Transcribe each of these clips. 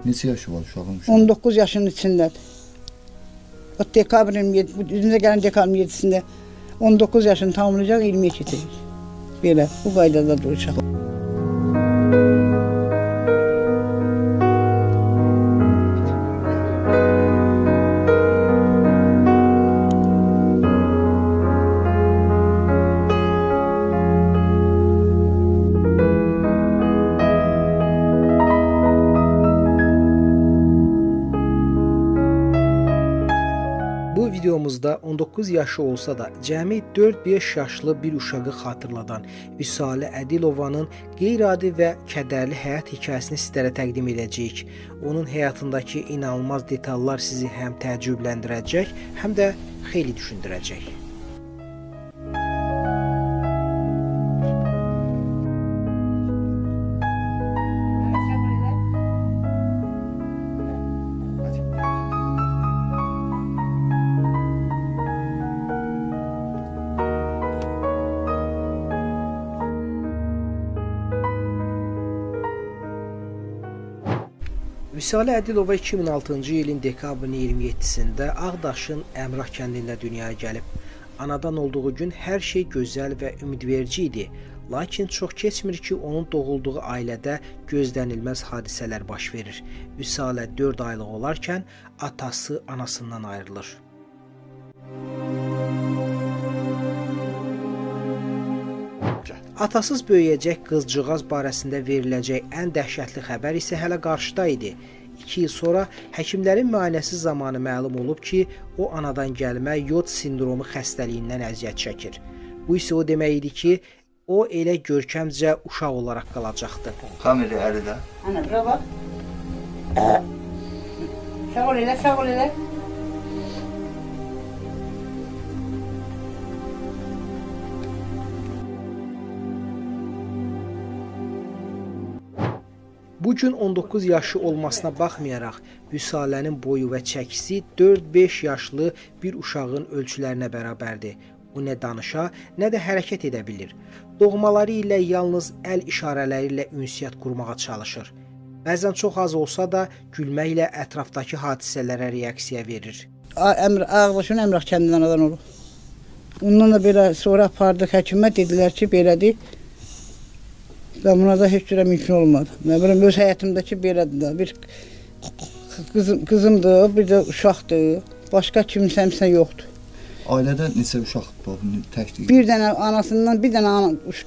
Neçə yaşı var uşağın? 19 yaşının içindədir. O dekabrın, üzümüzə gələn dekabrın 7-sində 19 yaşını tamamlayacaq, 20-yə keçəcək. Belə, bu qaydada dur uşaq. Bu videomuzda 19 yaşı olsa da cəmi 4-5 yaşlı bir uşağı xatırladan Vüsalə Ədilovanın qeyri-adi və kədərli həyat hekayəsini sizlərə təqdim edəcəyik. Onun həyatındakı inanılmaz detallar sizi həm təəccübləndirəcək, həm də xeyli düşündürəcək. Vüsalə Ədilova 2006-cı ilin dekabrın 27-sində Ağdaşın Əmrah kəndində dünyaya gəlib. Anadan olduğu gün hər şey gözəl və ümidverici idi. Lakin çox keçmir ki, onun doğulduğu ailədə gözlənilməz hadisələr baş verir. Vüsalə 4 aylıq olarkən atası anasından ayrılır. Atasız böyüyəcək qızcığaz barəsində veriləcək ən dəhşətli xəbər isə hələ qarşıda idi. 2 il sonra həkimlərin müayinəsi zamanı məlum olub ki, o anadan gəlmə yod sindromu xəstəliyindən əziyyət çəkir. Bu isə o demək idi ki, o elə görkəmcə uşaq olaraq qalacaqdı. Kamili əli də. Ana, bura bax. Sağ ol elə, sağ ol elə. Bu gün 19 yaşı olmasına baxmayaraq, Vüsalənin boyu və çəkisi 4-5 yaşlı bir uşağın ölçülərinə bərabərdir. O nə danışa, nə də hərəkət edə bilir. Doğmaları ilə yalnız əl işarələri ilə ünsiyyət qurmağa çalışır. Bəzən çox az olsa da gülməklə ətrafdakı hadisələrə reaksiya verir. Ağdaşın Əmrah kəndindən anadan olub. Ondan da belə sonra apardıq həkimə, dedilər ki, belədir. Və buna da heç cürə mümkün olmadı. Mən bilirəm, öz həyatımdakı belədir də. Bir qızımdır, bir də uşaqdır. Başqa kimsə yoxdur. Ailədə neçə uşaq var, təkdir? Bir dənə anasından, bir dənə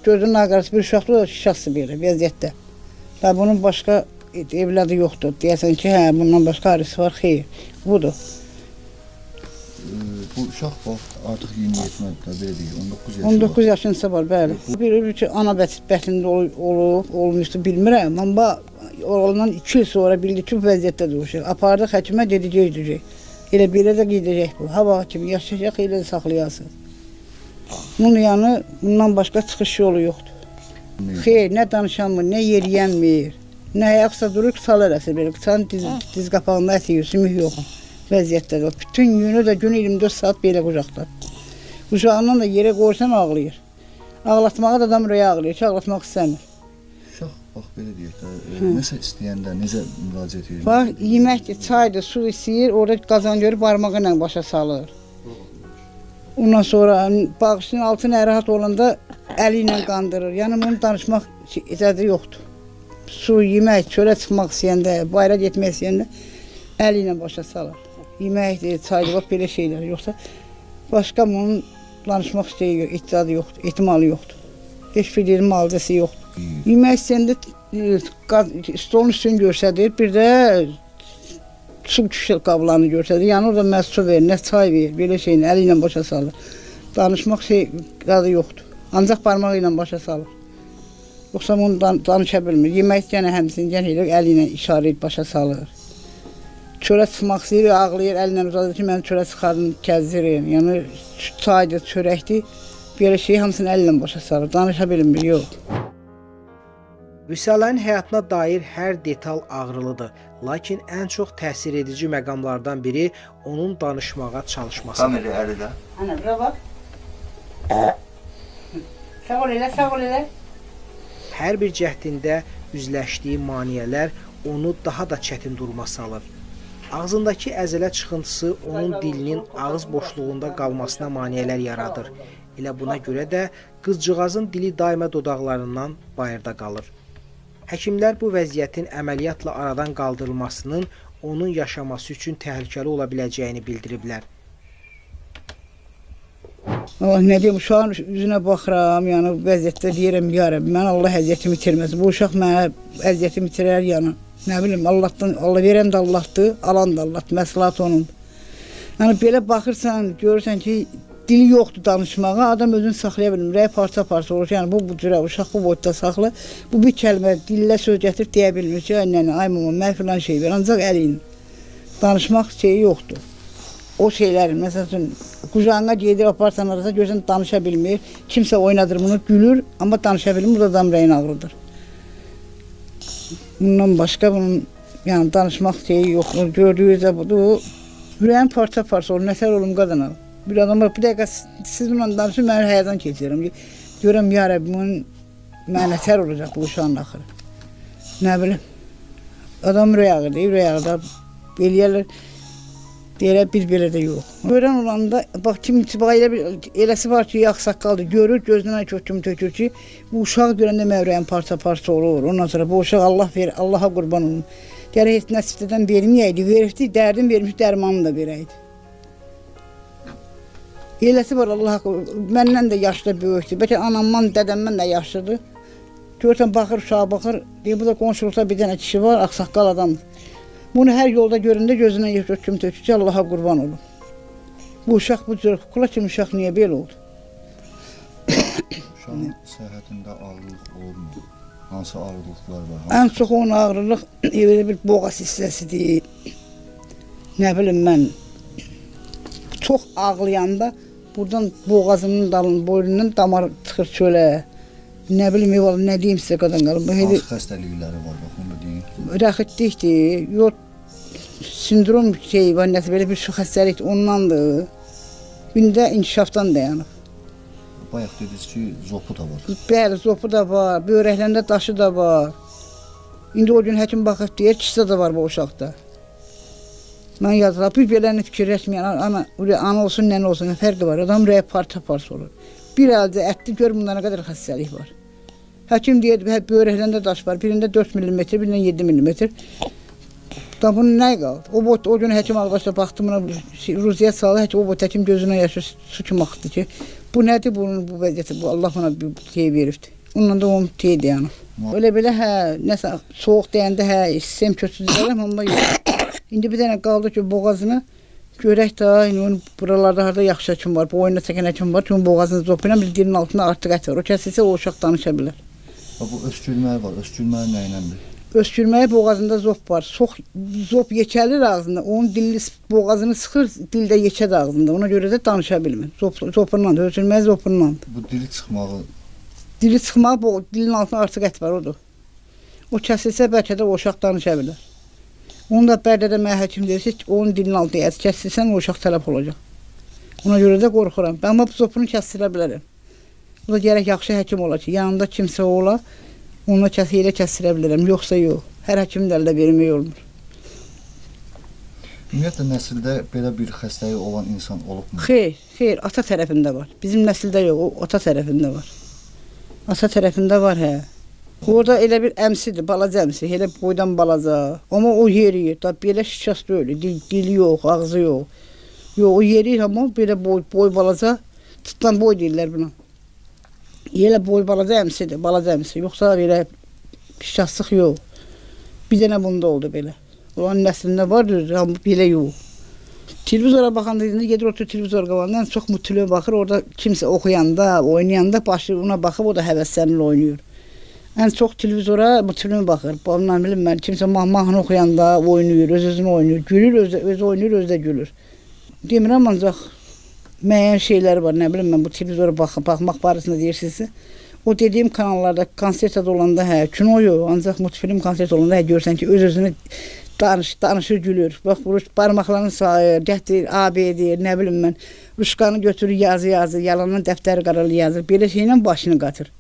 gözünün ağarası bir uşaqdır, o da şişası belə vəziyyətdə. Və bunun başqa evladı yoxdur. Deyəsən ki, hə, bundan başqa arısı var, xeyr, budur. Bu uşaq bax, artıq 27-də, belə deyək, 19 yaşı var. 19 yaşında var, bəli. Bir ki, ana bətnində olub, olmuşdu, bilmirəm. Amma oğlandan 2 il sonra bildi ki, bu vəziyyətdə uşaq. Apardıq həkimə, dedi, gecdəcək. Elə belə də gedəcək bu. Hava kimi yaşayacaq, elə də saxlayasınız. Bunun yanı, bundan başqa çıxış yolu yoxdur. Xeyr, nə danışanmır, nə yeriyənmir, nə ayaqsa durur, qısalar əsir belə. Qısanın diz qapağında ət yiyir, sümük yox. Vəziyyətdədir. Bütün günü də günü 24 saat belə qucaqlar. Qucağından da yerə qoysan ağlayır. Ağlatmağa da adam röya ağlayır ki, ağlatmaq istəmir. Uşaq, bax belə deyək də, nəsə istəyəndə necə müraciət edir? Bax, yeməkdir, çaydır, su istəyir, orada qazan görüb barmağı ilə başa salır. Ondan sonra bağışının altı narahat olanda əli ilə qandırır. Yəni, bunu danışmaq icazı yoxdur. Su, yemək, çölə çıxmaq istəyəndə, bayra getmək istəyəndə əli ilə başa salır. Yeməkdir, çaydır, bax belə şeylər. Yoxsa başqa bunun danışmaq şeyi, icazı yoxdur, ehtimalı yoxdur. Heç bir yerin müalicəsi yoxdur. Yemək istəyəndə stolun üstünü görsədir, bir də su qablarını görsədir. Yəni orada nə su verir, nə çay verir, belə şeyini əli ilə başa salır. Danışmaq şey qadı yoxdur. Ancaq barmağı ilə başa salır. Yoxsa bunu danışa bilmir. Yemək yenə həmçinin yenə elə əli ilə işarə edib başa salır. Çölə çıxmaq istəyir, ağlayır, əlinlə uzadır ki, məni çölə çıxarın, kəzdirin. Yəni, çaydır, çörəkdir, belə şeyi hamısını əlinlə başa salır, danışa bilmir, yox. Vüsalənin həyatına dair hər detal ağrılıdır. Lakin ən çox təsir edici məqamlardan biri onun danışmağa çalışmasıdır. Kamili əli də. Ana, bura bax. Sağ ol elə, sağ ol elə. Hər bir cəhdində üzləşdiyi maneələr onu daha da çətin duruma salır. Ağzındakı əzələ çıxıntısı onun dilinin ağız boşluğunda qalmasına maneələr yaradır. Elə buna görə də qızcığazın dili daima dodaqlarından bayırda qalır. Həkimlər bu vəziyyətin əməliyyatla aradan qaldırılmasının onun yaşaması üçün təhlükəli ola biləcəyini bildiriblər. Allah nə deyim, uşağın üzünə baxıram, yəni vəziyyətdə deyirəm, ya Rəbbi, mən Allah əziyyətimi itirməsin. Bu uşaq mənə əziyyətimi itirər, yəni nə bilim, Allahdan, Allah verən də Allahdır, alan da Allahdır, məsləhət onundur. Yəni belə baxırsan, görürsən ki, dili yoxdur danışmağa, adam özünü saxlaya bilmir, ürəyi parça-parça olur. Yəni bu cürə uşaq bu boyutda saxla, bu bir kəlmə dillə söz gətirib deyə bilmir ki, ay nənə, ay mama, mənə filan şey ver, ancaq əli ilə. Danışmaq şeyi yoxdur. O şeylərin, məsəl üçün, qucağına gedir, aparsan arasa, görürsən danışa bilmir. Kimsə oynadır bunu, gülür, amma danışa bilmir, bu da adam rəyin ağrıdır. Bundan başqa bunun, yəni danışmaq şeyi yoxdur. Gördüyünüz də budur. Ürəyim parça-parça olur, nətər olum qadına. Bir adam var, bir dəqiqə siz bununla danışın, mən həyəcan keçirirəm. Görürəm, ya Rəbbi, bunun mənə nətər olacaq bu uşağın axırı. Nə bilim, adam ürəyi ağrıdır, ürəyi ağrıdır, eləyərlər. Deyirlər, bir belə də yox. Görən olanda, bax, kim, bax, elə bir, eləsi var ki, ağsaqqaldır, görür, gözündən köküm tökür ki, bu uşaq görəndə mənə ürəyim parça-parça olur. Ondan sonra bu uşaq Allah verir, Allaha qurban olun. Gərək heç nəsibdən verməyəydi, veribdi, dərdim vermiş, dərmanını da verəydi. Eləsi var, Allah, məndən də yaşda böyükdür, bəlkə anamdan, dədəmdən də yaşlıdır. Görürsən, baxır, uşağa baxır, deyir, bu da qonşuluqda bir dənə kişi var, ağsaqqal adamdır. Bunu hər yolda görəndə gözündən yaş töküm tökür ki, Allaha qurban olum. Bu uşaq bu cür, kula kimi uşaq niyə belə oldu? Uşağın səhhətində ağrılıq olmur. Hansı ağrılıqlar var? Ən çox onun ağrılıq elə bir boğaz hissəsidir. Nə bilim mən, çox ağlayanda buradan boğazının dalının, boynundan damar çıxır çölə. Nə bilim, eyvallah, nə deyim sizə qadan qalım. Hansı xəstəlikləri var, bax, onu da deyin. Rəxitlikdir, yox, sindrom şeyi var, nəsə belə bir şu xəstəlikdir, ondandır. Gündə inkişafdan dayanır. Bayaq dediniz ki, zopu da var. Bəli, zopu da var, böyrəklərində daşı da var. İndi o gün həkim baxıb deyir, kista da var bu uşaqda. Mən yazıram, bir beləni fikirləşməyən, ana olsun, nənə olsun, nə fərqi var, adam ürəyi parça-parça olur. Bir əldə ətdi, gör bunda nə qədər xəstəlik var. Həkim deyir, böyrəklərində daş var, birində 4 mm, birində 7 mm. Da bunun nə qaldı? O gün həkim albaşda baxdı buna, ruziyyət saldı, həkim, o boyut həkim gözünə yaşı su kimi axdı ki, bu nədir bunun bu vəziyyəti, bu Allah ona bir şey veribdi. Onunla da onun şeydi yəni. Öyle belə, hə, nəsə soğuq deyəndə, hə, sistem kötüdür, amma yox. İndi bir dənə qaldı ki, boğazını görək də, indi onun buralarda harada yaxşı həkim var, boynuna çəkən həkim var, çünki boğazını zopu ilə bir dilin altında artıq ət var. O kəsilsə o uşaq danışa bilər. Bu öskürməyi var, öskürməyi nə iləndir? Öskürməyi boğazında zop var, çox zop yekəlir ağzında, onun dilini, boğazını sıxır, dildə yekədir ağzında, ona görə də danışa bilmir. Zopundandır, öskürməyi zopundandır. Bu dili çıxmağı? Dili çıxmağı, dilin altında artıq ət var, odur. O kəsilsə bəlkə də o uşaq danışa bilər. Onu da Bərdədə mənə həkim deyirsə, onun dilinin altında ət kəsilsən, o uşaq tələf olacaq. Ona görə də qorxuram. Amma zopunu kəsdirə bilərəm. O da gərək yaxşı həkim ola ki, yanında kimsə ola, onunla elə kəsdirə bilərəm, yoxsa yox. Hər həkimin də əldə vermək olmur. Ümumiyyətlə, nəsildə belə bir xəstəyi olan insan olubmu? Xeyr, xeyr, ata tərəfində var. Bizim nəsildə yox, o ata tərəfində var. Ata tərəfində var, hə. Orada elə bir əmsidir, balaca əmsi, elə boydan balaca. Amma o yeriyir, da belə şikəst deyil, dili yox, ağzı yox. Yox, o yeriyir, amma belə boy balaca, tutdan boy deyirlər buna. Elə boy balaca əmsidir, balaca əmsi. Yoxsa belə şikəstlıq yox. Bir dənə bunda oldu belə. Olan nəslində var, düzdür, amma belə yox. Televizora baxanda, gedir otur televizor qabağından, çox mütləq baxır, orada kimsə oxuyanda, oynayanda başı ona baxıb, o da həvəslənir, oynayır. Ən çox televizora mütləq baxır. Bundan bilim mən, kimsə mahnı oxuyanda oynayır, öz-özünü oynayır, gülür, özü oynayır, özü də gülür. Demirəm, ancaq müəyyən şeylər var, nə bilim mən, bu televizora baxmaq barəsində deyirsinizsə, O dediyim kanallarda konsert olanda hə, kino yox, ancaq multfilm konsert olanda hə görürsən ki, öz-özünə danışır, gülür. Bax, vuruş barmaqlarını sayır, gətir, A, B deyir, nə bilim mən. Ruşkanı götürür, yazı yazır, yalandan dəftəri qaralı yazır. Belə şeylə başını qatır.